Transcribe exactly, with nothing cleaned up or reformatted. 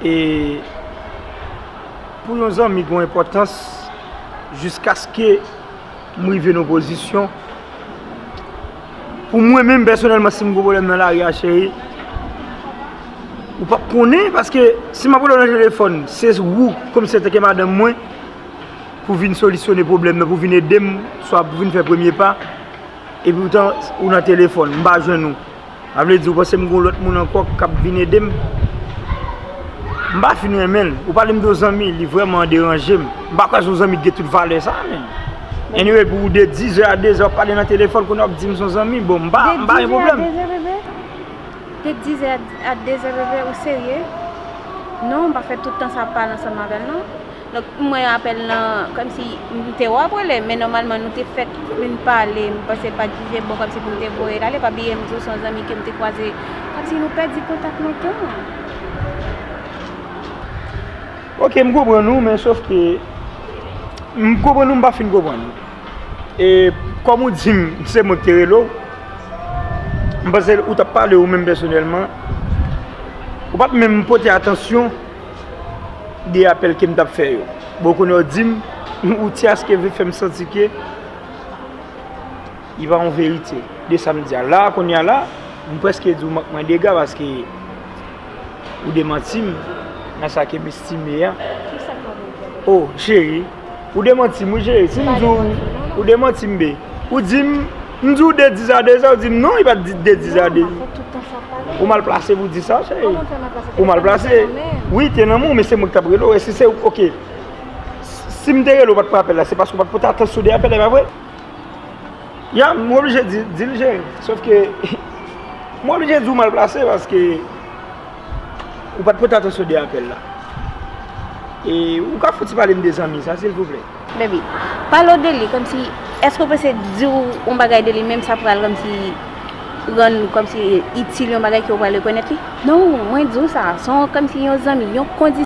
E pou yon zanmi gen yon enpòtans jiskaske m rive nan pozisyon. Pou mwen menm pèsonèlman, si m gen pwoblèm nan lari a, cheri, ou p ap konnen, paske si m ap rele w nan telefòn, se ou kòmsi antanke madanm mwen pou vin solisyone pwoblèm nan, pou vin ede m, swa pou vin fè premye pa. Epi poutan, ou nan telefòn, m pa jwenn ou. Sa vle di, ou panse m gen yon lòt moun ankò k ap vin ede m? M pa fin renmen l. Ou pale m de yon zanmi, li vrèman deranje m. M pa kwè se yon zanmi ki gen tout valè sa, men. Anyway, pou ou de dizè a dezè, w ap pale nan telefòn, kounye a w ap di m se yon zanmi. Bon, m pa, m pa gen pwoblèm. De dizè a dezè, bebe? De dizè a dezè, bebe, ou serye? Non, m pa fè tout tan sa ap pale ansanm avè l, non. Donk, m wè apèl lan, kòmsi m te wè w ap rele, men nòmalman nou te fèk fin pale, m panse l pa t jije bon kòmsi pou m te voye l ale, pa bliye m di w se yon zanmi ke m te kwaze, kòmsi nou pèdi kontak lontan. Ok, m konprann ou, men sòf ke m konprann ou, m pa fin konprann ou. E kòm ou di m, se mwen ki te rele w, m panse ou t ap pale ou menm pèsonèlman. Ou pa t menm pote atansyon de apèl ke m t ap fè yo. Bon, kounye a w di m, ou ti aske vle fè m santi ke li pa yon verite de sa m di a. La, kounye a la, m prèske di w mank mwen dega paske ou demanti m nan sa ke m estime a. Oh, cheri, ou demanti m, wi, cheri. Si m di w, ou demanti m, be. Ou di m, m di w de dizè a dezè, ou di m non, li pa t di de dizè a dezè. Ou mal plase pou di sa, cheri. Ou mal plase. Wi, te nan men w, men se mwen ki t ap rele w. E si se, ok. Si m te rele w, ou pa t pran apèl la, se paske ou pa t pote atansyon de apèl la, e pa vre? Ya, m oblije di, di l, cheri. Sòf ke, m oblije di w mal plase paske ou pa t pote atansyon de apèl la. E ou ka fouti pale m de zanmi sa, silvouplè? Baby, pale w de li, kòmsi, èske w panse di w yon bagay de li menm sa pral kòmsi rann kòmsi itil yon bagay ke w pral rekonèt li? Non, mwen di w sa, se yon kòmsi yon zanmi, yon kondisyon.